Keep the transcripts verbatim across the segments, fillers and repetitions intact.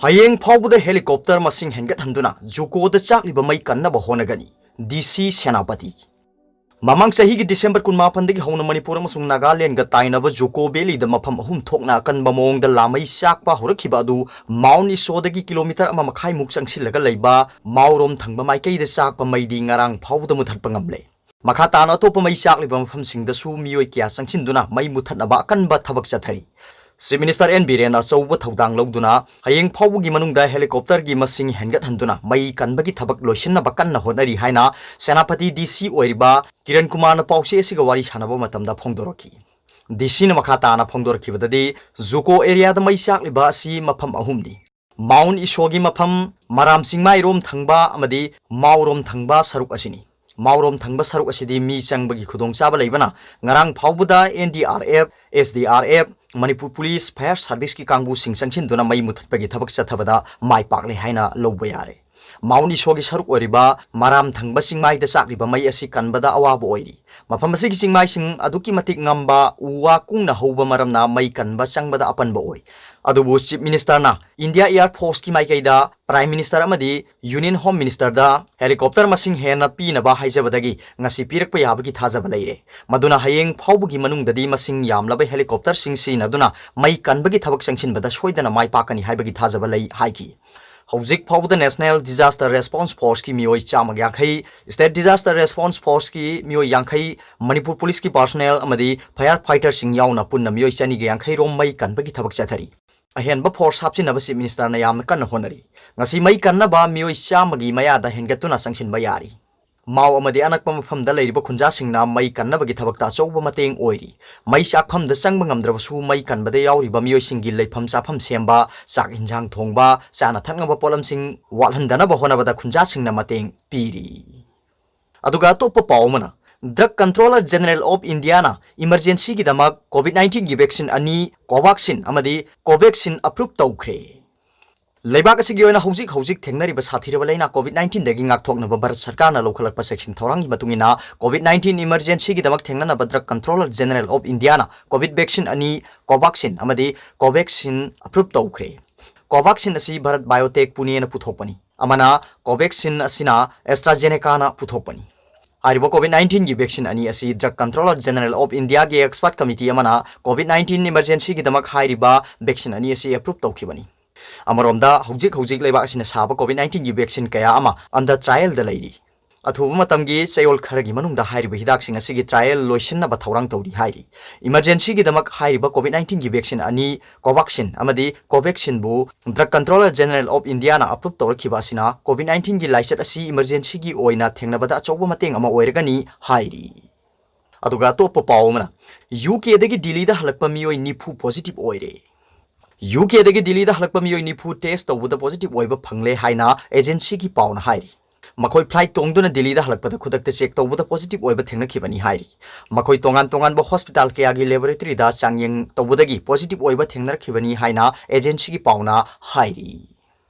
ꯍꯌꯦꯡ ꯐꯥꯎꯕꯗ helicopter ꯃꯁꯤꯡ ꯍꯦꯟꯒꯠꯍꯟꯗꯨꯅ ꯖꯨꯀꯣꯗ ꯆꯥꯛꯂꯤꯕ ꯃꯩ ꯀꯟꯅꯕ ꯍꯣꯠꯅꯒꯅꯤ, ꯗꯤ ꯁꯤ ꯁꯦꯅꯥꯄꯇꯤ꯫ ꯃꯃꯥꯡ ꯆꯍꯤꯒꯤ December ꯀꯨꯟꯃꯥꯄꯟꯗꯒꯤ ꯍꯧꯅ ꯃꯅꯤꯄꯨꯔ ꯑꯃꯁꯨꯡ ꯅꯥꯒꯥꯂꯦꯟꯗꯒ ꯇꯥꯏꯅꯕ ꯖꯨꯀꯣ ꯚꯦꯂꯤꯗ ꯃꯐꯝ ꯑꯍꯨꯝ ꯊꯣꯛꯅ ꯑꯀꯟꯕ ꯃꯑꯣꯡꯗ ꯂꯥꯃꯩ ꯆꯥꯛꯄ ꯍꯧꯔꯛꯈꯤꯕ ꯑꯗꯨ ꯃꯥꯎꯟ ꯏꯁꯣꯗꯒꯤ ꯀꯤꯂꯣꯃꯤꯇꯔ ꯑꯃ ꯃꯈꯥꯏꯃꯨꯛ ꯆꯪꯁꯤꯜꯂꯒ ꯂꯩꯕ ꯃꯥꯎꯔꯣꯝ ꯊꯪꯕ ꯃꯥꯏꯀꯩꯗ ꯆꯥꯛꯄ ꯃꯩꯗꯤ ꯉꯔꯥꯡ ꯐꯥꯎꯕꯗ ꯃꯨꯊꯠꯄ ꯉꯝꯂꯦ꯫ ꯃꯈꯥ ꯇꯥꯅ ꯑꯇꯣꯞꯄ ꯃꯩ ꯆꯥꯛꯂꯤꯕ ꯃꯐꯝꯁꯤꯡꯗꯁꯨ ꯃꯤꯑꯣꯏ ꯀꯌꯥ ꯆꯪꯁꯤꯟꯗꯨꯅ ꯃꯩ ꯃꯨꯊꯠꯅꯕ ꯑꯀꯟꯕ ꯊꯕꯛ ꯆꯠꯊꯔꯤ꯫ Chief Minister ꯑꯦꯟ ꯕꯤꯔꯦꯟꯅ ꯑꯆꯧꯕ ꯊꯧꯗꯥꯡ ꯂꯧꯗꯨꯅ ꯍꯌꯦꯡ ꯐꯥꯎꯕꯒꯤ ꯃꯅꯨꯡꯗ helicopterꯒꯤ ꯃꯁꯤꯡ ꯍꯦꯟꯒꯠꯍꯟꯗꯨꯅ ꯃꯩ ꯀꯟꯕꯒꯤ ꯊꯕꯛ ꯂꯣꯏꯁꯤꯟꯅꯕ ꯀꯟꯅ ꯍꯣꯠꯅꯔꯤ ꯍꯥꯏꯅ ꯁꯦꯅꯥꯄꯇꯤ ꯗꯤ ꯁꯤ ꯑꯣꯏꯔꯤꯕ ꯀꯤꯔꯟ ꯀꯨꯃꯥꯔꯅ ꯄꯥꯎꯆꯦ ꯑꯁꯤꯒ ꯋꯥꯔꯤ ꯁꯥꯟꯅꯕ ꯃꯇꯝꯗ ꯐꯣꯡꯗꯣꯔꯛꯈꯤ꯫ ꯗꯤ ꯁꯤꯅ ꯃꯈꯥ ꯇꯥꯅ ꯐꯣꯡꯗꯣꯔꯛꯈꯤꯕꯗꯗꯤ, ꯖꯨꯀꯣ areaꯗ ꯃꯩ ꯆꯥꯛꯂꯤꯕ ꯑꯁꯤ ꯃꯐꯝ ꯑꯍꯨꯝꯅꯤ꯫ ꯃꯥꯎꯟ ꯏꯁꯣꯒꯤ ꯃꯐꯝ, ꯃꯔꯥꯝ ꯆꯤꯡꯃꯥꯏꯔꯣꯝ ꯊꯪꯕ ꯑꯃꯗꯤ ꯃꯥꯎꯔꯣꯝ ꯊꯪꯕ ꯁꯔꯨꯛ ꯑꯁꯤꯅꯤ꯫ ꯃꯥꯎꯔꯣꯝ ꯊꯪꯕ ꯁꯔꯨꯛ ꯑꯁꯤꯗꯤ ꯃꯤ ꯆꯪꯕꯒꯤ ꯈꯨꯗꯣꯡꯆꯥꯕ ꯂꯩꯕꯅ ꯉꯔꯥꯡ ꯐꯥꯎꯕꯗ N D R F, S D R F, Manipur police, fire serviceꯀꯤ ꯀꯥꯡꯕꯨꯁꯤꯡ ꯆꯪꯁꯤꯟꯗꯨꯅ ꯃꯩ ꯃꯨꯊꯠꯄꯒꯤ ꯊꯕꯛ ꯆꯠꯊꯕꯗ ꯃꯥꯏ ꯄꯥꯛꯂꯦ ꯍꯥꯏꯅ ꯂꯧꯕ ꯌꯥꯔꯦ꯫ ꯃꯥꯎꯟ ꯏꯁꯣꯒꯤ ꯁꯔꯨꯛ ꯑꯣꯏꯔꯤꯕ ꯃꯔꯥꯝ ꯊꯪꯕ ꯆꯤꯡꯃꯥꯏꯗ ꯆꯥꯛꯂꯤꯕ ꯃꯩ ꯑꯁꯤ ꯀꯟꯕꯗ ꯑꯋꯥꯕ ꯑꯣꯏꯔꯤ꯫ ꯃꯐꯝ ꯑꯁꯤꯒꯤ ꯆꯤꯡꯃꯥꯏꯁꯤꯡ ꯑꯗꯨꯛꯀꯤ ꯃꯇꯤꯛ ꯉꯝꯕ, ꯎ ꯋꯥ ꯀꯨꯡꯅ ꯍꯧꯕ ꯃꯔꯝꯅ ꯃꯩ ꯀꯟꯕ ꯆꯪꯕꯗ ꯑꯄꯟꯕ ꯑꯣꯏ꯫ ꯑꯗꯨꯕꯨ Chief Ministerꯅ India Air Forceꯀꯤ ꯃꯥꯏꯀꯩꯗ Prime Minister ꯑꯃꯗꯤ Union Home Ministerꯗ helicopter ꯃꯁꯤꯡ ꯍꯦꯟꯅ ꯄꯤꯅꯕ ꯍꯥꯏꯖꯕꯗꯒꯤ ꯉꯁꯤ ꯄꯤꯔꯛꯄ ꯌꯥꯕꯒꯤ ꯊꯥꯖꯕ ꯂꯩꯔꯦ꯫ ꯃꯗꯨꯅ ꯍꯌꯦꯡ ꯐꯥꯎꯕꯒꯤ ꯃꯅꯨꯡꯗꯗꯤ ꯃꯁꯤꯡ ꯌꯥꯝꯂꯕ helicopterꯁꯤꯡ ꯁꯤꯖꯤꯟꯅꯗꯨꯅ ꯃꯩ ꯀꯟꯕꯒꯤ ꯊꯕꯛ ꯆꯪꯁꯤꯟꯕꯗ ꯁꯣꯏꯗꯅ ꯃꯥꯏ ꯄꯥꯛꯀꯅꯤ ꯍꯥꯏꯕꯒꯤ ꯊꯥꯖꯕ ꯂꯩ ꯍꯥꯏꯈꯤ꯫ ꯍꯧꯖꯤꯛ ꯐꯥꯎꯕꯗ National Disaster Response Forceꯀꯤ ꯃꯤꯑꯣꯏ ꯆꯥꯝꯃꯒ ꯌꯥꯡꯈꯩ, State Disaster Response Forceꯀꯤ ꯃꯤꯑꯣꯏ ꯌꯥꯡꯈꯩ, ꯃꯅꯤꯄꯨꯔ ꯄꯨꯂꯤꯁꯀꯤ personnel ꯑꯃꯗꯤ fire fighterꯁꯤꯡ ꯌꯥꯎꯅ ꯄꯨꯟꯅ ꯃꯤꯑꯣꯏ ꯆꯅꯤꯒ ꯌꯥꯡꯈꯩ ꯔꯣꯝ ꯃꯩ ꯀꯟꯕꯒꯤ ꯊꯕꯛ ꯆꯠꯊꯔꯤ꯫ ꯑꯍꯦꯟꯕ force ꯍꯥꯞꯆꯤꯟꯅꯕ Chief Ministerꯅ ꯌꯥꯝꯅ ꯀꯟꯅ ꯍꯣꯠꯅꯔꯤ꯫ ꯉꯁꯤ ꯃꯩ ꯀꯟꯅꯕ ꯃꯤꯑꯣꯏ ꯆꯥꯝꯃꯒꯤ ꯃꯌꯥꯗ ꯍꯦꯟꯒꯠꯇꯨꯅ ꯆꯪꯁꯤꯟꯕ ꯌꯥꯔꯤ꯫ ꯃꯥꯎ ꯑꯃꯗꯤ ꯑꯅꯛꯄ ꯃꯐꯝꯗ ꯂꯩꯔꯤꯕ ꯈꯨꯟꯖꯥꯁꯤꯡꯅ ꯃꯩ ꯀꯟꯅꯕꯒꯤ ꯊꯕꯛꯇ ꯑꯆꯧꯕ ꯃꯇꯦꯡ ꯑꯣꯏꯔꯤ꯫ ꯃꯩ ꯆꯥꯛꯐꯝꯗ ꯆꯪꯕ ꯉꯝꯗ꯭ꯔꯕꯁꯨ ꯃꯩ ꯀꯟꯕꯗ ꯌꯥꯎꯔꯤꯕ ꯃꯤꯑꯣꯏꯁꯤꯡꯒꯤ ꯂꯩꯐꯝ ꯆꯥꯐꯝ ꯁꯦꯝꯕ, ꯆꯥꯛ ꯏꯟꯖꯥꯡ ꯊꯣꯡꯕ, ꯆꯥꯅ ꯊꯛꯅꯕ ꯄꯣꯠꯂꯝꯁꯤꯡ ꯋꯥꯠꯍꯟꯗꯅꯕ ꯍꯣꯠꯅꯕꯗ ꯈꯨꯟꯖꯥꯁꯤꯡꯅ ꯃꯇꯦꯡ ꯄꯤꯔꯤ꯫ ꯑꯗꯨꯒ ꯑꯇꯣꯞꯄ ꯄꯥꯎ ꯑꯃꯅ, Drug Controller General of Indiaꯅ emergencyꯒꯤꯗꯃꯛ COVID nineteenꯒꯤ vaccine ꯑꯅꯤ, Covaxin ꯑꯃꯗꯤ Covaxin approve ꯇꯧꯈ꯭ꯔꯦ꯫ ꯂꯩꯕꯥꯛ ꯑꯁꯤꯒꯤ ꯑꯣꯏꯅ ꯍꯧꯖꯤꯛ ꯍꯧꯖꯤꯛ ꯊꯦꯡꯅꯔꯤꯕ ꯁꯥꯊꯤꯔꯕ ꯂꯩꯅꯥ COVID nineteenꯗꯒꯤ ꯉꯥꯛꯊꯣꯛꯅꯕ ꯚꯥꯔꯠ ꯁꯔꯀꯥꯔꯅ ꯂꯧꯈꯠꯂꯛꯄ ꯆꯦꯛꯁꯤꯟ ꯊꯧꯔꯥꯡꯒꯤ ꯃꯇꯨꯡ ꯏꯟꯅ, COVID nineteen emergencyꯒꯤꯗꯃꯛ ꯊꯦꯡꯅꯅꯕ Drug Controller General of Indiaꯅ COVID vaccine ꯑꯅꯤ, Covaxin ꯑꯃꯗꯤ Covaxin approve ꯇꯧꯈ꯭ꯔꯦ꯫ Covaxin ꯑꯁꯤ Bharat Biotech Puneꯅ ꯄꯨꯊꯣꯛꯄꯅꯤ, ꯑꯃꯅ Covaxin ꯑꯁꯤꯅ AstraZenecaꯅ ꯄꯨꯊꯣꯛꯄꯅꯤ꯫ ꯍꯥꯏꯔꯤꯕ COVID nineteenꯒꯤ vaccine ꯑꯅꯤ ꯑꯁꯤ Drug Controller General of Indiaꯒꯤ expert committee ꯑꯃꯅ COVID nineteen emergencyꯒꯤꯗꯃꯛ ꯍꯥꯏꯔꯤꯕ vaccine ꯑꯅꯤ ꯑꯁꯤ approve ꯇꯧꯈꯤꯕꯅꯤ꯫ ꯑꯃꯔꯣꯝꯗ, ꯍꯧꯖꯤꯛ ꯍꯧꯖꯤꯛ ꯂꯩꯕꯥꯛ ꯑꯁꯤꯅ ꯁꯥꯕ COVID nineteenꯒꯤ vaccine ꯀꯌꯥ ꯑꯃ under trialꯗ ꯂꯩꯔꯤ꯫ ꯑꯊꯨꯕ ꯃꯇꯝꯒꯤ ꯆꯌꯣꯜ ꯈꯔꯒꯤ ꯃꯅꯨꯡꯗ ꯍꯥꯏꯔꯤꯕ ꯍꯤꯗꯥꯛꯁꯤꯡ ꯑꯁꯤꯒꯤ trial ꯂꯣꯏꯁꯤꯟꯅꯕ ꯊꯧꯔꯥꯡ ꯇꯧꯔꯤ ꯍꯥꯏꯔꯤ꯫ Emergencyꯒꯤꯗꯃꯛ ꯍꯥꯏꯔꯤꯕ COVID nineteenꯒꯤ vaccine ꯑꯅꯤ, Covaxin ꯑꯃꯗꯤ Covaxinꯕꯨ Drug Controller General of Indiaꯅ approve ꯇꯧꯔꯛꯈꯤꯕ ꯑꯁꯤꯅ COVID nineteenꯒꯤ ꯂꯥꯏꯆꯠ ꯑꯁꯤ emergencyꯒꯤ ꯑꯣꯏꯅ ꯊꯦꯡꯅꯕꯗ ꯑꯆꯧꯕ ꯃꯇꯦꯡ ꯑꯃ ꯑꯣꯏꯔꯒꯅꯤ ꯍꯥꯏꯔꯤ꯫ ꯑꯗꯨꯒ ꯑꯇꯣꯞꯄ ꯄꯥꯎ ꯑꯃꯅ, UKꯗꯒꯤ ꯗꯤꯜꯂꯤꯗ ꯍꯜꯂꯛꯄ ꯃꯤꯑꯣꯏ ꯅꯤꯐꯨ positive ꯑꯣꯏꯔꯦ꯫ UKꯗꯒꯤ ꯗꯤꯜꯂꯤꯗ ꯍꯜꯂꯛꯄ ꯃꯤꯑꯣꯏ ꯅꯤꯐꯨ test ꯇꯧꯕꯗ positive ꯑꯣꯏꯕ ꯐꯪꯂꯦ ꯍꯥꯏꯅ agencyꯒꯤ ꯄꯥꯎꯅ ꯍꯥꯏꯔꯤ꯫ ꯃꯈꯣꯏ flight ꯇꯣꯡꯗꯨꯅ ꯗꯤꯜꯂꯤꯗ ꯍꯜꯂꯛꯄꯗ ꯈꯨꯗꯛꯇ check ꯇꯧꯕꯗ positive ꯑꯣꯏꯕ ꯊꯦꯡꯅꯈꯤꯕꯅꯤ ꯍꯥꯏꯔꯤ꯫ ꯃꯈꯣꯏ ꯇꯣꯉꯥꯟ ꯇꯣꯉꯥꯟꯕ hospital ꯀꯌꯥꯒꯤ laboratoryꯗ ꯆꯥꯡꯌꯦꯡ ꯇꯧꯕꯗꯒꯤ positive ꯑꯣꯏꯕ ꯊꯦꯡꯅꯔꯛꯈꯤꯕꯅꯤ ꯍꯥꯏꯅ agencyꯒꯤ ꯄꯥꯎꯅ ꯍꯥꯏꯔꯤ꯫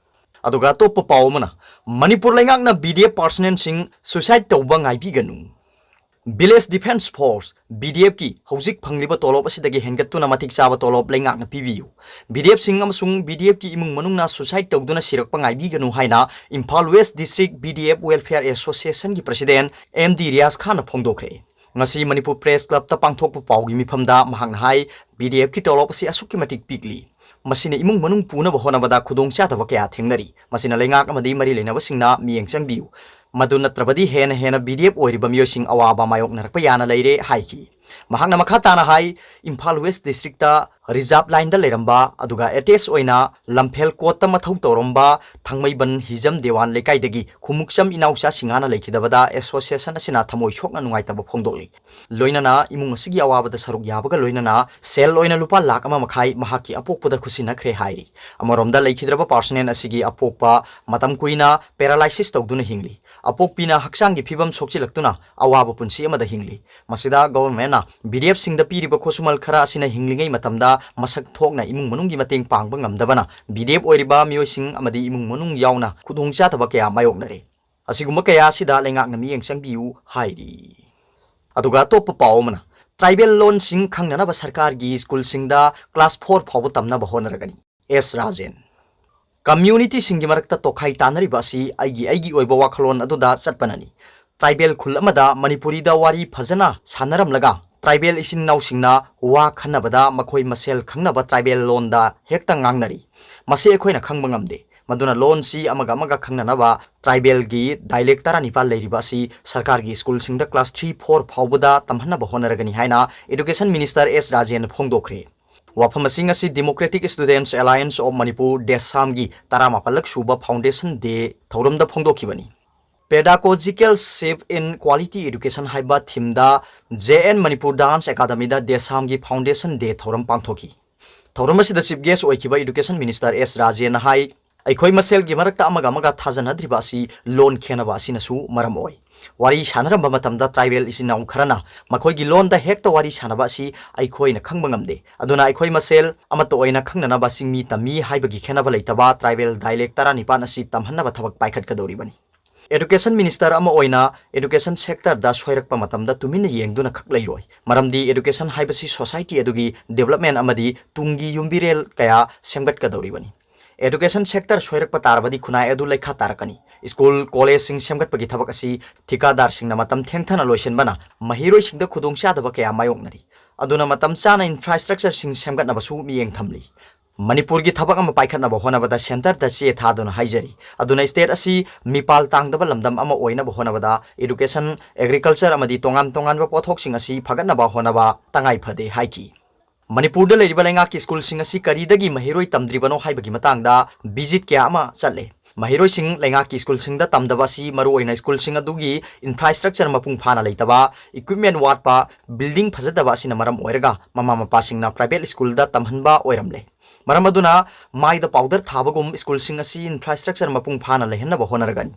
ꯑꯗꯨꯒ ꯑꯇꯣꯞꯄ ꯄꯥꯎ ꯑꯃꯅ, ꯃꯅꯤꯄꯨꯔ ꯂꯩꯉꯥꯛꯅ BDF personnelꯁꯤꯡ suicide ꯇꯧꯕ ꯉꯥꯏꯕꯤꯒꯅꯨ꯫ Village Defence Force, BDFꯀꯤ ꯍꯧꯖꯤꯛ ꯐꯪꯂꯤꯕ ꯇꯣꯂꯣꯞ ꯑꯁꯤꯗꯒꯤ ꯍꯦꯟꯒꯠꯇꯨꯅ ꯃꯇꯤꯛ ꯆꯥꯕ ꯇꯣꯂꯣꯞ ꯂꯩꯉꯥꯛꯅ ꯄꯤꯕꯤꯌꯨ꯫ BDFꯁꯤꯡ ꯑꯃꯁꯨꯡ BDFꯀꯤ ꯏꯃꯨꯡ ꯃꯅꯨꯡꯅ suicide ꯇꯧꯗꯨꯅ ꯁꯤꯔꯛꯄ ꯉꯥꯏꯕꯤꯒꯅꯨ ꯍꯥꯏꯅ Imphal West District BDF Welfare Associationꯒꯤ president M D Riyaz ꯈꯥꯟꯅ ꯐꯣꯡꯗꯣꯛꯈ꯭ꯔꯦ꯫ ꯉꯁꯤ ꯃꯅꯤꯄꯨꯔ Press Clubꯇ ꯄꯥꯡꯊꯣꯛꯄ ꯄꯥꯎꯒꯤ ꯃꯤꯐꯝꯗ ꯃꯍꯥꯛꯅ ꯍꯥꯏ, BDFꯀꯤ ꯇꯣꯂꯣꯞ ꯑꯁꯤ ꯑꯁꯨꯛꯀꯤ ꯃꯇꯤꯛ ꯄꯤꯛꯂꯤ꯫ ꯃꯁꯤꯅ ꯏꯃꯨꯡ ꯃꯅꯨꯡ ꯄꯨꯅꯕ ꯍꯣꯠꯅꯕꯗ ꯈꯨꯗꯣꯡꯆꯥꯗꯕ ꯀꯌꯥ ꯊꯦꯡꯅꯔꯤ꯫ ꯃꯁꯤꯅ ꯂꯩꯉꯥꯛ ꯑꯃꯗꯤ ꯃꯔꯤ ꯂꯩꯅꯕꯁꯤꯡꯅ ꯃꯤꯠꯌꯦꯡ ꯆꯪꯕꯤꯌꯨ꯫ ꯃꯗꯨ ꯅꯠꯇ꯭ꯔꯕꯗꯤ ꯍꯦꯟꯅ ꯍꯦꯟꯅ BDF ꯑꯣꯏꯔꯤꯕ ꯃꯤꯑꯣꯏꯁꯤꯡ ꯑꯋꯥꯕ ꯃꯥꯌꯣꯛꯅꯔꯛꯄ ꯌꯥꯅ ꯂꯩꯔꯦ ꯍꯥꯏꯈꯤ꯫ ꯃꯍꯥꯛꯅ ꯃꯈꯥ ꯇꯥꯅ ꯍꯥꯏ, ꯏꯝꯐꯥꯜ West Districtꯇ reserve lineꯗ ꯂꯩꯔꯝꯕ, ꯑꯗꯨꯒ attach ꯑꯣꯏꯅ ꯂꯝꯐꯦꯜ ꯀꯣꯠꯇ ꯃꯊꯧ ꯇꯧꯔꯝꯕ ꯊꯥꯡꯃꯩꯕꯟ ꯍꯤꯖꯝ ꯗꯦꯋꯥꯟ ꯂꯩꯀꯥꯏꯗꯒꯤ ꯈꯨꯃꯨꯛꯆꯝ ꯏꯅꯥꯎꯆꯥ ꯁꯤꯡꯍꯥꯅ ꯂꯩꯈꯤꯗꯕꯗ association ꯑꯁꯤꯅ ꯊꯃꯣꯏ ꯁꯣꯛꯅ ꯅꯨꯡꯉꯥꯏꯇꯕ ꯐꯣꯡꯗꯣꯛꯂꯤ꯫ ꯂꯣꯏꯅꯅ ꯏꯃꯨꯡ ꯑꯁꯤꯒꯤ ꯑꯋꯥꯕꯗ ꯁꯔꯨꯛ ꯌꯥꯕꯒ ꯂꯣꯏꯅꯅ ꯁꯦꯜ ꯑꯣꯏꯅ ꯂꯨꯄꯥ ꯂꯥꯈ ꯑꯃ ꯃꯈꯥꯏ ꯃꯍꯥꯛꯀꯤ ꯑꯄꯣꯛꯄꯗ ꯈꯨꯠꯁꯤꯟꯅꯈ꯭ꯔꯦ ꯍꯥꯏꯔꯤ꯫ ꯑꯃꯔꯣꯝꯗ ꯂꯩꯈꯤꯗ꯭ꯔꯕ personnel ꯑꯁꯤꯒꯤ ꯑꯄꯣꯛꯄ ꯃꯇꯝ ꯀꯨꯏꯅ paralysis ꯇꯧꯗꯨꯅ ꯍꯤꯡꯂꯤ꯫ ꯑꯄꯣꯛꯄꯤꯅ ꯍꯛꯆꯥꯡꯒꯤ ꯐꯤꯕꯝ ꯁꯣꯛꯆꯤꯜꯂꯛꯇꯨꯅ ꯑꯋꯥꯕ ꯄꯨꯟꯁꯤ ꯑꯃꯗ ꯍꯤꯡꯂꯤ꯫ ꯃꯁꯤꯗ governmentꯅ BDFꯁꯤꯡꯗ ꯄꯤꯔꯤꯕ ꯈꯨꯠꯁꯨꯃꯜ ꯈꯔ ꯑꯁꯤꯅ ꯍꯤꯡꯂꯤꯉꯩ ꯃꯇꯝꯗ ꯃꯁꯛ ꯊꯣꯛꯅ ꯏꯃꯨꯡ ꯃꯅꯨꯡꯒꯤ ꯃꯇꯦꯡ ꯄꯥꯡꯕ ꯉꯝꯗꯕꯅ BDF ꯑꯣꯏꯔꯤꯕ ꯃꯤꯑꯣꯏꯁꯤꯡ ꯑꯃꯗꯤ ꯏꯃꯨꯡ ꯃꯅꯨꯡ ꯌꯥꯎꯅ ꯈꯨꯗꯣꯡꯆꯥꯗꯕ ꯀꯌꯥ ꯃꯥꯌꯣꯛꯅꯔꯦ꯫ ꯑꯁꯤꯒꯨꯝꯕ ꯀꯌꯥ ꯑꯁꯤꯗ ꯂꯩꯉꯥꯛꯅ ꯃꯤꯠꯌꯦꯡ ꯆꯪꯕꯤꯌꯨ ꯍꯥꯏꯔꯤ꯫ ꯑꯗꯨꯒ ꯑꯇꯣꯞꯄ ꯄꯥꯎ ꯑꯃꯅ, tribal ꯂꯣꯟꯁꯤꯡ ꯈꯪꯅꯅꯕ ꯁꯔꯀꯥꯔꯒꯤ ꯁ꯭ꯀꯨꯜꯁꯤꯡꯗ class four ꯐꯥꯎꯕ ꯇꯝꯅꯕ ꯍꯣꯠꯅꯔꯒꯅꯤ꯫ ꯑꯦꯁ ꯔꯥꯖꯦꯟ꯫ ꯀꯝꯃ꯭ꯌꯨꯅꯤꯇꯤꯁꯤꯡꯒꯤ ꯃꯔꯛꯇ ꯇꯣꯈꯥꯏ ꯇꯥꯅꯔꯤꯕ ꯑꯁꯤ ꯑꯩꯒꯤ ꯑꯩꯒꯤ ꯑꯣꯏꯕ ꯋꯥꯈꯜꯂꯣꯟ ꯑꯗꯨꯗ ꯆꯠꯄꯅꯅꯤ꯫ ꯇ꯭ꯔꯥꯏꯕꯦꯜ ꯈꯨꯜ ꯑꯃꯗ ꯃꯅꯤꯄꯨꯔꯤꯗ ꯋꯥꯔꯤ ꯐꯖꯅ ꯁꯥꯟꯅꯔꯝꯂꯒ ꯇ꯭ꯔꯥꯏꯕꯦꯜ ꯏꯆꯤꯟ ꯏꯅꯥꯎꯁꯤꯡꯅ ꯋꯥ ꯈꯟꯅꯕꯗ ꯃꯈꯣꯏ ꯃꯁꯦꯜ ꯈꯪꯅꯕ ꯇ꯭ꯔꯥꯏꯕꯦꯜ ꯂꯣꯟꯗ ꯍꯦꯛꯇ ꯉꯥꯡꯅꯔꯤ꯫ ꯃꯁꯤ ꯑꯩꯈꯣꯏꯅ ꯈꯪꯕ ꯉꯝꯗꯦ꯫ ꯃꯗꯨꯅ ꯂꯣꯟꯁꯤ ꯑꯃꯒ ꯑꯃꯒ ꯈꯪꯅꯅꯕ ꯇ꯭ꯔꯥꯏꯕꯦꯜꯒꯤ ꯗꯥꯏꯂꯦꯛ ꯇꯔꯥꯅꯤꯄꯥꯜ ꯂꯩꯔꯤꯕ ꯑꯁꯤ ꯁꯔꯀꯥꯔꯒꯤ ꯁ꯭ꯀꯨꯜꯁꯤꯡꯗ ꯀ꯭ꯂꯥꯁ ꯊ꯭ꯔꯤ ꯐꯣꯔ ꯐꯥꯎꯕꯗ ꯇꯝꯍꯟꯅꯕ ꯍꯣꯠꯅꯔꯒꯅꯤ ꯍꯥꯏꯅ ꯏꯗꯨꯀꯦꯁꯟ ꯃꯤꯅꯤꯁꯇꯔ ꯑꯦꯁ ꯔꯥꯖꯦꯟꯅ ꯐꯣꯡꯗꯣꯛꯈ꯭ꯔꯦ꯫ ꯋꯥꯐꯝ ꯑꯁꯤꯡ ꯑꯁꯤ Democratic Students Alliance of Manipur, ꯗꯦꯁꯥꯝꯒꯤ ꯇꯔꯥꯃꯥꯄꯜꯂꯛ ꯁꯨꯕ Foundation Day ꯊꯧꯔꯝꯗ ꯐꯣꯡꯗꯣꯛꯈꯤꯕꯅꯤ꯫ Pedagogical Shift in Quality Education ꯍꯥꯏꯕ ꯊꯤꯝꯗ ꯖꯦ ꯑꯦꯟ ꯃꯅꯤꯄꯨꯔ ꯗꯥꯟꯁ ꯑꯦꯀꯥꯗꯃꯤꯗ ꯗꯦꯁꯥꯝꯒꯤ Foundation Day ꯊꯧꯔꯝ ꯄꯥꯡꯊꯣꯛꯈꯤ꯫ ꯊꯧꯔꯝ ꯑꯁꯤꯗ ꯆꯤꯐ ꯒꯦꯁ ꯑꯣꯏꯈꯤꯕ ꯏꯗꯨꯀꯦꯁꯟ ꯃꯤꯅꯤꯁꯇꯔ ꯑꯦꯁ ꯔꯥꯖꯦꯟꯅ ꯍꯥꯏ, ꯑꯩꯈꯣꯏ ꯃꯁꯦꯜꯒꯤ ꯃꯔꯛꯇ ꯑꯃꯒ ꯑꯃꯒ ꯊꯥꯖꯅꯗ꯭ꯔꯤꯕ ꯑꯁꯤ ꯂꯣꯟ ꯈꯦꯅꯕ ꯑꯁꯤꯅꯁꯨ ꯃꯔꯝ ꯑꯣꯏ꯫ ꯋꯥꯔꯤ ꯁꯥꯟꯅꯔꯝꯕ ꯃꯇꯝꯗ ꯇ꯭ꯔꯥꯏꯕꯦꯜ ꯏꯆꯤꯟ ꯏꯅꯥꯎ ꯈꯔꯅ ꯃꯈꯣꯏꯒꯤ ꯂꯣꯟꯗ ꯍꯦꯛꯇ ꯋꯥꯔꯤ ꯁꯥꯟꯅꯕ ꯑꯁꯤ ꯑꯩꯈꯣꯏꯅ ꯈꯪꯕ ꯉꯝꯗꯦ꯫ ꯑꯗꯨꯅ ꯑꯩꯈꯣꯏ ꯃꯁꯦꯜ ꯑꯃꯠꯇ ꯑꯣꯏꯅ ꯈꯪꯅꯅꯕ ꯆꯤꯡꯃꯤ ꯇꯝꯃꯤ ꯍꯥꯏꯕꯒꯤ ꯈꯦꯟꯅꯕ ꯂꯩꯇꯕ ꯇ꯭ꯔꯥꯏꯕꯦꯜ ꯗꯥꯏꯂꯦꯛ ꯇꯔꯥꯅꯤꯄꯥꯟ ꯑꯁꯤ ꯇꯝꯍꯟꯅꯕ ꯊꯕꯛ ꯄꯥꯏꯈꯠꯀꯗꯧꯔꯤꯕꯅꯤ꯫ ꯑꯦꯗꯨꯀꯦꯁꯟ ꯃꯤꯅꯤꯁꯇꯔ ꯑꯃ ꯑꯣꯏꯅ ꯑꯦꯗꯨꯀꯦꯁꯟ ꯁꯦꯛꯇꯔꯗ ꯁꯣꯏꯔꯛꯄ ꯃꯇꯝꯗ ꯇꯨꯃꯤꯟꯅ ꯌꯦꯡꯗꯨꯅ ꯈꯛ ꯂꯩꯔꯣꯏ, ꯃꯔꯝꯗꯤ ꯑꯦꯗꯨꯀꯦꯁꯟ ꯍꯥꯏꯕꯁꯤ ꯁꯣꯁꯥꯏꯇꯤ ꯑꯗꯨꯒꯤ ꯗꯤꯕꯂꯞꯃꯦꯟ ꯑꯃꯗꯤ ꯇꯨꯡꯒꯤ ꯌꯨꯝꯕꯤꯔꯦꯜ ꯀꯌꯥ ꯁꯦꯝꯒꯠꯀꯗꯧꯔꯤꯕꯅꯤ꯫ ꯑꯦꯗꯨꯀꯦꯁꯟ ꯁꯦꯛꯇꯔ ꯁꯣꯏꯔꯛꯄ ꯇꯥꯔꯕꯗꯤ ꯈꯨꯟꯅꯥꯏ ꯑꯗꯨ ꯂꯩꯈꯥ ꯇꯥꯔꯛꯀꯅꯤ꯫ ꯁ꯭ꯀꯨꯜ, ꯀꯣꯂꯦꯖꯁꯤꯡ ꯁꯦꯝꯒꯠꯄꯒꯤ ꯊꯕꯛ ꯑꯁꯤ ꯊꯤꯀꯥꯗꯥꯔꯁꯤꯡꯅ ꯃꯇꯝ ꯊꯦꯡꯊꯅ ꯂꯣꯏꯁꯤꯟꯕꯅ ꯃꯍꯩꯔꯣꯏꯁꯤꯡꯗ ꯈꯨꯗꯣꯡꯆꯥꯗꯕ ꯀꯌꯥ ꯃꯥꯌꯣꯛꯅꯔꯤ꯫ ꯑꯗꯨꯅ ꯃꯇꯝ ꯆꯥꯅ ꯏꯟꯐ꯭ꯔꯥꯁ꯭ꯇ꯭ꯔꯛꯆꯔꯁꯤꯡ ꯁꯦꯝꯒꯠꯅꯕꯁꯨ ꯃꯤꯠꯌꯦꯡ ꯊꯝꯂꯤ꯫ ꯃꯅꯤꯄꯨꯔꯒꯤ ꯊꯕꯛ ꯑꯃ ꯄꯥꯏꯈꯠꯅꯕ ꯍꯣꯠꯅꯕꯗ ꯁꯦꯟꯇꯔꯗ ꯆꯦ ꯊꯥꯗꯨꯅ ꯍꯥꯏꯖꯔꯤ꯫ ꯑꯗꯨꯅ ꯁ꯭ꯇꯦꯠ ꯑꯁꯤ ꯃꯤꯄꯥꯜ ꯇꯥꯡꯗꯕ ꯂꯝꯗꯝ ꯑꯃ ꯑꯣꯏꯅꯕ ꯍꯣꯠꯅꯕꯗ ꯏꯗꯨꯀꯦꯁꯟ, ꯑꯦꯒ꯭ꯔꯤꯀꯜꯆꯔ ꯑꯃꯗꯤ ꯇꯣꯉꯥꯟ ꯇꯣꯉꯥꯟꯕ ꯄꯣꯠꯊꯣꯛꯁꯤꯡ ꯑꯁꯤ ꯐꯒꯠꯅꯕ ꯍꯣꯠꯅꯕ ꯇꯉꯥꯏ ꯐꯗꯦ ꯍꯥꯏꯈꯤ꯫ ꯃꯅꯤꯄꯨꯔꯗ ꯂꯩꯔꯤꯕ ꯂꯩꯉꯥꯛꯀꯤ ꯁ꯭ꯀꯨꯜꯁꯤꯡ ꯑꯁꯤ ꯀꯔꯤꯗꯒꯤ ꯃꯍꯩꯔꯣꯏ ꯇꯝꯗ꯭ꯔꯤꯕꯅꯣ ꯍꯥꯏꯕꯒꯤ ꯃꯇꯥꯡꯗ ꯚꯤꯖꯤꯠ ꯀꯌꯥ ꯑꯃ ꯆꯠꯂꯦ꯫ ꯃꯍꯩꯔꯣꯏꯁꯤꯡ ꯂꯩꯉꯥꯛꯀꯤ ꯁ꯭ꯀꯨꯜꯁꯤꯡꯗ ꯇꯝꯗꯕ ꯑꯁꯤ ꯃꯔꯨꯑꯣꯏꯅ ꯁ꯭ꯀꯨꯜꯁꯤꯡ ꯑꯗꯨꯒꯤ ꯏꯟꯐ꯭ꯔꯥꯁ꯭ꯇ꯭ꯔꯛꯆꯔ ꯃꯄꯨꯡ ꯐꯥꯅ ꯂꯩꯇꯕ, ꯏꯀ꯭ꯋꯤꯞꯃꯦꯟ ꯋꯥꯠꯄ, ꯕꯤꯜꯗꯤꯡ ꯐꯖꯗꯕ ꯑꯁꯤꯅ ꯃꯔꯝ ꯑꯣꯏꯔꯒ ꯃꯃꯥ ꯃꯄꯥꯁꯤꯡꯅ ꯄ꯭ꯔꯥꯏꯚꯦꯠ ꯁ꯭ꯀꯨꯜꯗ ꯇꯝꯍꯟꯕ ꯑꯣꯏꯔꯝꯂꯦ꯫ ꯃꯔꯝ ꯑꯗꯨꯅ ꯃꯥꯏꯗ ꯄꯥꯎꯗꯔ ꯊꯥꯕꯒꯨꯝ ꯁ꯭ꯀꯨꯜꯁꯤꯡ ꯑꯁꯤ ꯏꯟꯐ꯭ꯔꯥꯁ꯭ꯇ꯭ꯔꯛꯆꯔ ꯃꯄꯨꯡ ꯐꯥꯅ ꯂꯩꯍꯟꯅꯕ ꯍꯣꯠꯅꯔꯒꯅꯤ꯫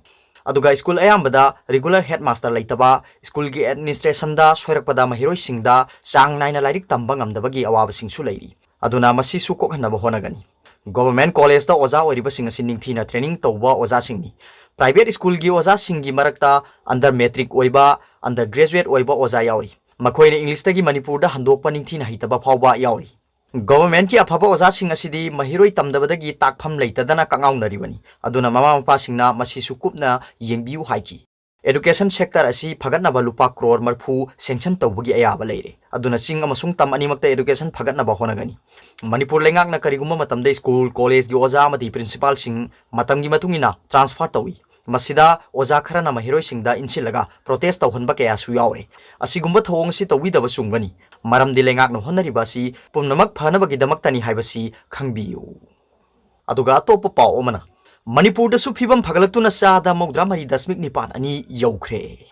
ꯑꯗꯨꯒ ꯁ꯭ꯀꯨꯜ ꯑꯌꯥꯝꯕꯗ ꯔꯤꯒꯨꯂꯔ ꯍꯦꯗꯃꯥꯁꯇꯔ ꯂꯩꯇꯕ, ꯁ꯭ꯀꯨꯜꯒꯤ ꯑꯦꯗꯃꯤꯅꯤꯁꯇ꯭ꯔꯦꯁꯟꯗ ꯁꯣꯏꯔꯛꯄꯗ ꯃꯍꯩꯔꯣꯏꯁꯤꯡꯗ ꯆꯥꯡ ꯅꯥꯏꯅ ꯂꯥꯏꯔꯤꯛ ꯇꯝꯕ ꯉꯝꯗꯕꯒꯤ ꯑꯋꯥꯕꯁꯤꯡꯁꯨ ꯂꯩꯔꯤ꯫ ꯑꯗꯨꯅ ꯃꯁꯤꯁꯨ ꯀꯣꯛꯍꯟꯅꯕ ꯍꯣꯠꯅꯒꯅꯤ꯫ ꯒꯣꯚꯔꯟꯃꯦꯟꯠ ꯀꯣꯂꯦꯖꯇ ꯑꯣꯖꯥ ꯑꯣꯏꯔꯤꯕꯁꯤꯡ ꯑꯁꯤ ꯅꯤꯡꯊꯤꯅ ꯇ꯭ꯔꯦꯅꯤꯡ ꯇꯧꯕ ꯑꯣꯖꯥꯁꯤꯡꯅꯤ꯫ ꯄ꯭ꯔꯥꯏꯚꯦꯠ ꯁ꯭ꯀꯨꯜꯒꯤ ꯑꯣꯖꯥꯁꯤꯡꯒꯤ ꯃꯔꯛꯇ ꯑꯟꯗꯔ ꯃꯦꯇ꯭ꯔꯤꯛ ꯑꯣꯏꯕ, ꯑꯟꯗꯔ ꯒ꯭ꯔꯦꯖꯨꯑꯦꯠ ꯑꯣꯏꯕ ꯑꯣꯖꯥ ꯌꯥꯎꯔꯤ꯫ ꯃꯈꯣꯏꯅ ꯏꯪꯂꯤꯁꯇꯒꯤ ꯃꯅꯤꯄꯨꯔꯗ ꯍꯟꯗꯣꯛꯄ ꯅꯤꯡꯊꯤꯅ ꯍꯩꯇꯕ ꯐꯥꯎꯕ ꯌꯥꯎꯔꯤ꯫ ꯒꯣꯚꯔꯟꯃꯦꯟꯠꯀꯤ ꯑꯐꯕ ꯑꯣꯖꯥꯁꯤꯡ ꯑꯁꯤꯗꯤ ꯃꯍꯩꯔꯣꯏ ꯇꯝꯗꯕꯗꯒꯤ ꯇꯥꯛꯐꯝ ꯂꯩꯇꯗꯅ ꯀꯛꯉꯥꯎꯅꯔꯤꯕꯅꯤ꯫ ꯑꯗꯨꯅ ꯃꯃꯥ ꯃꯄꯥꯁꯤꯡꯅ ꯃꯁꯤꯁꯨ ꯀꯨꯞꯅ ꯌꯦꯡꯕꯤꯌꯨ ꯍꯥꯏꯈꯤ꯫ ꯑꯦꯗꯨꯀꯦꯁꯟ ꯁꯦꯛꯇꯔ ꯑꯁꯤ ꯐꯒꯠꯅꯕ ꯂꯨꯄꯥ ꯀ꯭ꯔꯣꯔ ꯃꯔꯤꯐꯨ ꯁꯦꯡꯁꯟ ꯇꯧꯕꯒꯤ ꯑꯌꯥꯕ ꯂꯩꯔꯦ꯫ ꯑꯗꯨꯅ ꯆꯤꯡ ꯑꯃꯁꯨꯡ ꯇꯝ ꯑꯅꯤꯃꯛꯇ ꯑꯦꯗꯨꯀꯦꯁꯟ ꯐꯒꯠꯅꯕ ꯍꯣꯠꯅꯒꯅꯤ꯫ ꯃꯅꯤꯄꯨꯔ ꯂꯩꯉꯥꯛꯅ ꯀꯔꯤꯒꯨꯝꯕ ꯃꯇꯝꯗ ꯁ꯭ꯀꯨꯜ, ꯀꯣꯂꯦꯖꯀꯤ ꯑꯣꯖꯥ ꯑꯃꯗꯤ ꯄ꯭ꯔꯤꯟꯁꯤꯄꯥꯜꯁꯤꯡ ꯃꯇꯝꯒꯤ ꯃꯇꯨꯡ ꯏꯟꯅ ꯇ꯭ꯔꯥꯟꯁꯐꯔ ꯇꯧꯏ꯫ ꯃꯁꯤꯗ ꯑꯣꯖꯥ ꯈꯔꯅ ꯃꯍꯩꯔꯣꯏꯁꯤꯡꯗ ꯏꯟꯁꯤꯜꯂꯒ ꯄ꯭ꯔꯣꯇꯦꯁ ꯇꯧꯍꯟꯕ ꯀꯌꯥꯁꯨ ꯌꯥꯎꯔꯦ꯫ ꯑꯁꯤꯒꯨꯝꯕ ꯊꯧꯑꯣꯡ ꯑꯁꯤ ꯇꯧꯕꯤꯗꯕ ꯆꯨꯝꯒꯅꯤ, ꯃꯔꯝꯗꯤ ꯂꯩꯉꯥꯛꯅ ꯍꯣꯠꯅꯔꯤꯕ ꯑꯁꯤ ꯄꯨꯝꯅꯃꯛ ꯐꯅꯕꯒꯤꯗꯃꯛꯇꯅꯤ ꯍꯥꯏꯕꯁꯤ ꯈꯪꯕꯤꯌꯨ꯫ ꯑꯗꯨꯒ ꯑꯇꯣꯞꯄ ꯄꯥꯎ ꯑꯃꯅ, ꯃꯅꯤꯄꯨꯔꯗꯁꯨ ꯐꯤꯕꯝ ꯐꯒꯠꯂꯛꯇꯨꯅ ꯆꯥꯗ ꯃꯧꯗ꯭ꯔꯥ ꯃꯔꯤ ꯗꯁꯃꯤꯛ ꯅꯤꯄꯥꯟ ꯑꯅꯤ ꯌꯧꯈ꯭ꯔꯦ꯫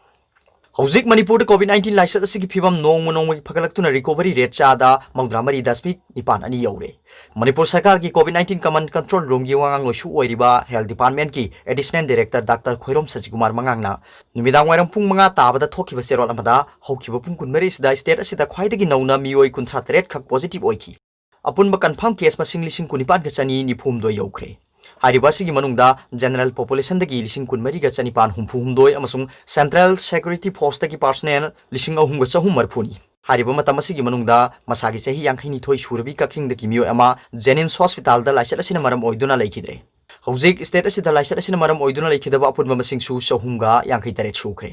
ꯍꯧꯖꯤꯛ ꯃꯅꯤꯄꯨꯔꯗ ꯀꯣꯚꯤꯗ ꯅꯥꯏꯟꯇꯤꯟ ꯂꯥꯏꯆꯠ ꯑꯁꯤꯒꯤ ꯐꯤꯕꯝ ꯅꯣꯡꯃ ꯅꯣꯡꯃꯒꯤ ꯐꯒꯠꯂꯛꯇꯨꯅ ꯔꯤꯀꯣꯚꯔꯤ ꯔꯦꯠ ꯆꯥꯗ ꯃꯧꯗ꯭ꯔꯥ ꯃꯔꯤ ꯗꯁꯃꯤꯛ ꯅꯤꯄꯥꯟ ꯑꯅꯤ ꯌꯧꯔꯦ꯫ ꯃꯅꯤꯄꯨꯔ ꯁꯔꯀꯥꯔꯒꯤ ꯀꯣꯚꯤꯗ ꯅꯥꯏꯟꯇꯤꯟ ꯀꯃꯥꯟ ꯀꯟꯇ꯭ꯔꯣꯜ ꯔꯨꯝꯒꯤ ꯋꯥꯉꯥꯡꯂꯣꯏꯁꯨ ꯑꯣꯏꯔꯤꯕ health ꯗꯤꯄꯥꯔꯠꯃꯦꯟꯠꯀꯤ additional director doctor Khoirom ꯁꯆꯤꯀꯨꯃꯥꯔ ꯃꯉꯥꯡꯅ ꯅꯨꯃꯤꯗꯥꯡ ꯋꯥꯏꯔꯝ ꯄꯨꯡ ꯃꯉꯥ ꯇꯥꯕꯗ ꯊꯣꯛꯈꯤꯕ ꯆꯦꯔꯣꯜ ꯑꯃꯗ ꯍꯧꯈꯤꯕ ꯄꯨꯡ ꯀꯨꯟꯃꯔꯤꯁꯤꯗ ꯁ꯭ꯇꯦꯠ ꯑꯁꯤꯗ ꯈ꯭ꯋꯥꯏꯗꯒꯤ ꯅꯧꯅ ꯃꯤꯑꯣꯏ ꯀꯨꯟꯊ꯭ꯔꯥ ꯇꯔꯦꯠ ꯈꯛ ꯄꯣꯖꯤꯇꯤꯚ ꯑꯣꯏꯈꯤ꯫ ꯑꯄꯨꯟꯕ ꯀꯟꯐꯥꯔꯝ ꯀꯦꯁ ꯃꯁꯤꯡ ꯂꯤꯁꯤꯡ ꯀꯨꯟꯅꯤꯄꯥꯟꯒ ꯆꯅꯤ ꯅꯤꯐꯨ ꯍꯨꯝꯗꯣꯏ ꯌꯧꯈ꯭ꯔꯦ꯫ ꯍꯥꯏꯔꯤꯕ ꯑꯁꯤꯒꯤ ꯃꯅꯨꯡꯗ ꯖꯦꯅꯔꯦꯜ ꯄꯣꯄꯨꯂꯦꯁꯟꯗꯒꯤ ꯂꯤꯁꯤꯡ ꯀꯨꯟꯃꯔꯤꯒ ꯆꯅꯤꯄꯥꯟ ꯍꯨꯝꯐꯨ ꯍꯨꯝꯗꯣꯏ ꯑꯃꯁꯨꯡ ꯁꯦꯟꯇ꯭ꯔꯦꯜ ꯁꯦꯀ꯭ꯌꯨꯔꯤꯇꯤ ꯐꯣꯔꯁꯇꯒꯤ ꯄꯥꯔꯁꯅꯦꯜ ꯂꯤꯁꯤꯡ ꯑꯍꯨꯝꯒ ꯆꯍꯨꯝ ꯃꯔꯤꯐꯨꯅꯤ꯫ ꯍꯥꯏꯔꯤꯕ ꯃꯇꯝ ꯑꯁꯤꯒꯤ ꯃꯅꯨꯡꯗ ꯃꯁꯥꯒꯤ ꯆꯍꯤ ꯌꯥꯡꯈꯩꯅꯤꯊꯣꯏ ꯁꯨꯔꯕꯤ ꯀꯛꯆꯤꯡꯗꯒꯤ ꯃꯤꯑꯣꯏ ꯑꯃ ꯖꯦꯅꯤꯝꯁ ꯍꯣꯁꯄꯤꯇꯥꯜꯗ ꯂꯥꯏꯆꯠ ꯑꯁꯤꯅ ꯃꯔꯝ ꯑꯣꯏꯗꯨꯅ ꯂꯩꯈꯤꯗ꯭ꯔꯦ꯫ ꯍꯧꯖꯤꯛ ꯁ꯭ꯇꯦꯠ ꯑꯁꯤꯗ ꯂꯥꯏꯆꯠ ꯑꯁꯤꯅ ꯃꯔꯝ ꯑꯣꯏꯗꯨꯅ ꯂꯩꯈꯤꯗꯕ ꯑꯄꯨꯟꯕ ꯃꯁꯤꯡꯁꯨ ꯆꯍꯨꯝꯒ ꯌꯥꯡꯈꯩ ꯇꯔꯦꯠ ꯁꯨꯈ꯭ꯔꯦ꯫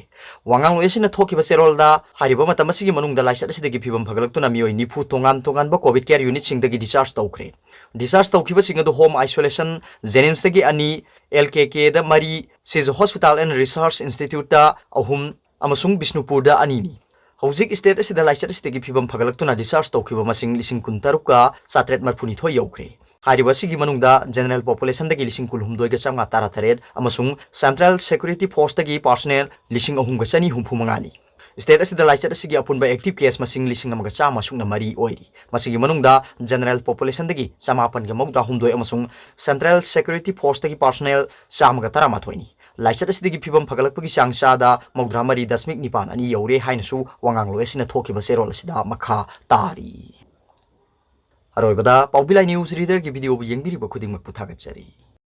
ꯋꯥꯉꯥꯡꯂꯣꯏ ꯑꯁꯤꯅ ꯊꯣꯛꯈꯤꯕ ꯆꯦꯔꯣꯜꯗ ꯍꯥꯏꯔꯤꯕ ꯃꯇꯝ ꯑꯁꯤꯒꯤ ꯃꯅꯨꯡꯗ ꯂꯥꯏꯆꯠ ꯑꯁꯤꯗꯒꯤ ꯐꯤꯕꯝ ꯐꯒꯠꯂꯛꯇꯨꯅ ꯃꯤꯑꯣꯏ ꯅꯤꯐꯨ ꯇꯣꯉꯥꯟ ꯇꯣꯉꯥꯟꯕ ꯀꯣꯚꯤꯗ ꯀꯦꯌꯔ ꯌꯨꯅꯤꯠꯁꯤꯡꯗꯒꯤ ꯗꯤꯁꯆꯥꯔꯖ ꯇꯧꯈ꯭ꯔꯦ꯫ ꯗꯤꯁꯆꯥꯔꯖ ꯇꯧꯈꯤꯕꯁꯤꯡ ꯑꯗꯨ ꯍꯣꯝ ꯑꯥꯏꯁꯣꯂꯦꯁꯟ, ꯖꯦꯅꯤꯝꯁꯇꯒꯤ ꯑꯅꯤ, ꯑꯦꯜ ꯀꯦ ꯀꯦꯗ ꯃꯔꯤ, ꯁꯤꯖ ꯍꯣꯁꯄꯤꯇꯥꯜ ꯑꯦꯟ ꯔꯤꯁꯔꯆ ꯏꯟꯁꯇꯤꯇ꯭ꯌꯨꯠꯇ ꯑꯍꯨꯝ ꯑꯃꯁꯨꯡ ꯕꯤꯁꯅꯨꯄꯨꯔꯗ ꯑꯅꯤꯅꯤ꯫ ꯍꯧꯖꯤꯛ ꯁ꯭ꯇꯦꯠ ꯑꯁꯤꯗ ꯂꯥꯏꯆꯠ ꯑꯁꯤꯗꯒꯤ ꯐꯤꯕꯝ ꯐꯒꯠꯂꯛꯇꯨꯅ ꯗꯤꯁꯆꯥꯔꯖ ꯇꯧꯈꯤꯕ ꯃꯁꯤꯡ ꯂꯤꯁꯤꯡ ꯀꯨꯟꯇꯔꯨꯛꯀ ꯆꯥꯇ꯭ꯔꯦꯠ ꯃꯔꯤꯐꯨꯅꯤꯊꯣꯏ ꯌꯧꯈ꯭ꯔꯦ꯫ ꯍꯥꯏꯔꯤꯕ ꯑꯁꯤꯒꯤ ꯃꯅꯨꯡꯗ ꯖꯦꯅꯔꯦꯜ ꯄꯣꯄꯨꯂꯦꯁꯟꯗꯒꯤ ꯂꯤꯁꯤꯡ ꯀꯨꯟꯍꯨꯝꯗꯣꯏꯒ ꯆꯥꯝꯃꯉꯥ ꯇꯔꯥꯇꯔꯦꯠ ꯑꯃꯁꯨꯡ ꯁꯦꯟꯇ꯭ꯔꯦꯜ ꯁꯦꯀ꯭ꯌꯨꯔꯤꯇꯤ ꯐꯣꯔꯁꯇꯒꯤ ꯄꯥꯔꯁꯅꯦꯜ ꯂꯤꯁꯤꯡ ꯑꯍꯨꯝꯒ ꯆꯅꯤ ꯍꯨꯝꯐꯨ ꯃꯉꯥꯅꯤ꯫ ꯁ꯭ꯇꯦꯠ ꯑꯁꯤꯗ ꯂꯥꯏꯆꯠ ꯑꯁꯤꯒꯤ ꯑꯄꯨꯟꯕ ꯑꯦꯛꯇꯤꯚ ꯀꯦꯁ ꯃꯁꯤꯡ ꯂꯤꯁꯤꯡ ꯑꯃꯒ ꯆꯥꯝꯃ ꯁꯨꯞꯅ ꯃꯔꯤ ꯑꯣꯏꯔꯤ꯫ ꯃꯁꯤꯒꯤ ꯃꯅꯨꯡꯗ ꯖꯦꯅꯔꯦꯜ ꯄꯣꯄꯨꯂꯦꯁꯟꯗꯒꯤ ꯆꯃꯥꯄꯟꯒ ꯃꯧꯗ꯭ꯔꯥ ꯍꯨꯝꯗꯣꯏ ꯑꯃꯁꯨꯡ ꯁꯦꯟꯇ꯭ꯔꯦꯜ ꯁꯦꯀ꯭ꯌꯨꯔꯤꯇꯤ ꯐꯣꯔꯁꯇꯒꯤ ꯄꯥꯔꯁꯅꯦꯜ ꯆꯥꯝꯃꯒ ꯇꯔꯥꯃꯥꯊꯣꯏꯅꯤ꯫ ꯂꯥꯏꯆꯠ ꯑꯁꯤꯗꯒꯤ ꯐꯤꯕꯝ ꯐꯒꯠꯂꯛꯄꯒꯤ ꯆꯥꯡ ꯆꯥꯗ ꯃꯧꯗ꯭ꯔꯥ ꯃꯔꯤ ꯗꯁꯃꯤꯛ ꯅꯤꯄꯥꯟ ꯑꯅꯤ ꯌꯧꯔꯦ ꯍꯥꯏꯅꯁꯨ ꯋꯥꯉꯥꯡꯂꯣꯏ ꯑꯁꯤꯅ ꯊꯣꯛꯈꯤꯕ ꯆꯦꯔꯣꯜ ꯑꯁꯤꯗ ꯃꯈꯥ ꯇꯥꯔꯤ꯫ ꯑꯔꯣꯏꯕꯗ ꯄꯥꯎꯕꯤꯂꯥꯏ ꯅ꯭ꯌꯨꯁ ꯔꯤꯗꯔꯒꯤ ꯚꯤꯗꯤꯑꯣꯕꯨ ꯌꯦꯡꯕꯤꯔꯤꯕ ꯈꯨꯗꯤꯡꯃꯛꯄꯨ ꯊꯥꯒꯠꯆꯔꯤ꯫